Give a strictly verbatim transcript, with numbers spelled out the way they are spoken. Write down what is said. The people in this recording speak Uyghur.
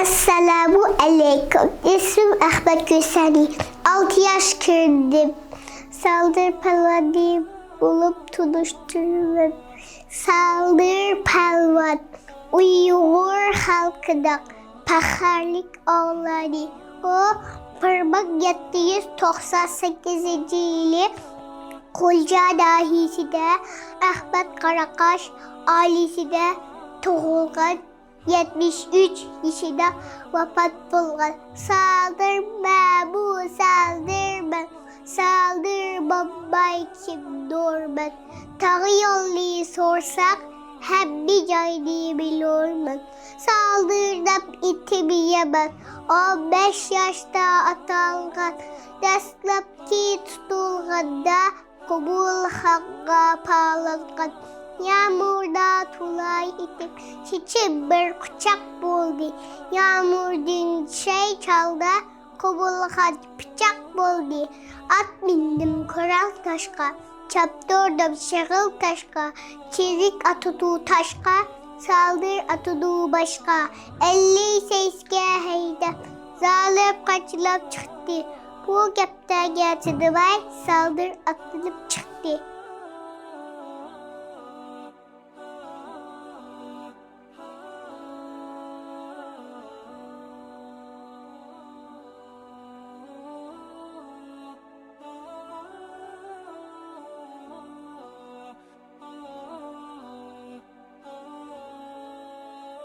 ئەسسالامۇ ئەلەيكۇم. ئىسمىم ئەخمەت كۆسەنى. ئالتە ياش كىردىم. سالدىر پالۋاننى بولۇپ تونۇشتۇرىمەن. سالدىر پالۋان ئۇيغۇر خەلقىنىڭ پەخەرلىك ئوغلىنى. ئۇ بىر مىڭ يەتتە يۈز توقسان سەككىزىنچى يىلى غۇلجا ناھىيىسىدە ئەخمەت قاراقاش ئائىلىسىدە تۇغۇلغان. يەتمىش ئۈچ يېشىدا ۋاپات بولغان. سالدىر مەن، بۇ سالدىر مەن، سالدىر بولماي كىمدۇر مەن. تاغ يولنى سورىساق، ھەممە جاينى بىلۇرمەن. سالدىر دەپ ئېتىم يەمەن، ئون بەش ياشتا ئاتالغان. دەسلەپكى تۇتۇلغاندا قوبۇلخانغا پالانغان. يامغۇردا تولا ئېتىم، چېچىم بىر قۇچاق بولدى. يامغۇردىن چۈشەي چالدا قوبۇلخان پىچاق بولدى. ئات مىندىم قورال تاشقا، چاپتۇردۇم شېغىل تاشقا. چېرىك ئاتىدۇ تاشقا، سالدىر ئاتىدۇ باشقا. ئەللىي سەسكە ھەيدەپ، زالىم قاچىلاپ چىقتى. بۇ گەپلەرگە چىدىماي، سالدىر ئاتلىنىپ چىقتى.